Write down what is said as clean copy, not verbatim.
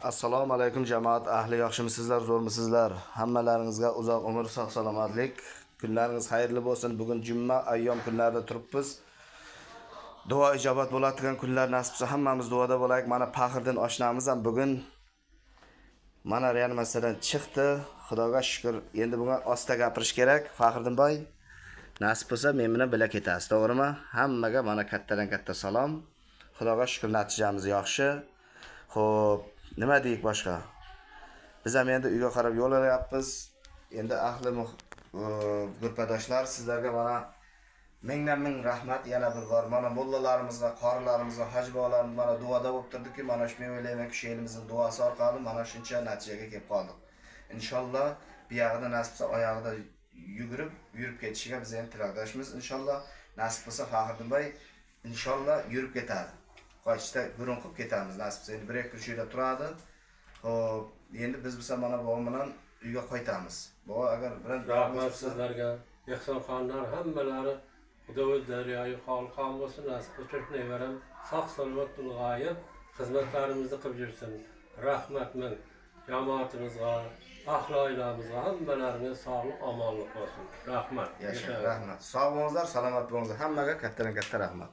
Assalomu alaykum jamoat ahli, yaxshimisizlar, zo'rmisizlar? Hammalaringizga uzoq umr, sog' salomatlik, kunlaringiz xayrli bo'lsin. Bugun juma ayyom kunlarida turibmiz. Duo ijobat bo'ladigan kunlar nasib qilsa hammamiz duoda bo'laylik. Mana Faxriddin oshnamiz ham bugun mana reanimatsiyadan chiqdi. Xudoga shukr. Endi bunga asta gapirish kerak. Faxriddin boy, nasib bo'lsa men bilan birga ketasiz, to'g'rimi? Hammaga mana kattadan katta salom. Xudoga shukr, natijamiz yaxshi. Xo'p, nima deyik boshqa? Biz ham endi uyga qarab yo'l olyapmiz. Endi ahli gurpadoshlar, sizlarga mana mingdan ming rahmat yana bir bor. Mana mullalarimizga, qorilarimizga, hoji bobolarimiz mana duoda bo'lib turdiki, mana shu men o'ylaymanki, shu elimizning duosi orqali mana shuncha natijaga kelib qoldik. Inshaalloh bu yog'ida nasib qilsa oyog'ida yugurib, yurib ketishiga biz ham tilakdoshmiz. Inshaalloh nasib qilsa Faxriddin boy inshaalloh yurib ketadi. Qochishda gurung qilib ketamiz nasib qilsa. Endi 1-2 kun shu yerda turadi. Xo'p, endi biz bo'lsa mana bobom bilan uyga qaytamiz. Bobo agar biron Rahmat sizlarga. Ehsonxonlar hammalari Xudo o'zlari xoliqon bo'lsin, nasib qilsa shu nevaram sog' salomat ulg'ayib xizmatlarimizni qilib yursin. Rahmat min jamoatimizga, ahli oilamizga hammalaringizga sog'lik, omonlik bo'lsin. Rahmat. Yashang, rahmat. Sog' bo'linglar, salomat bo'linglar. Hammaga kattadan katta rahmat.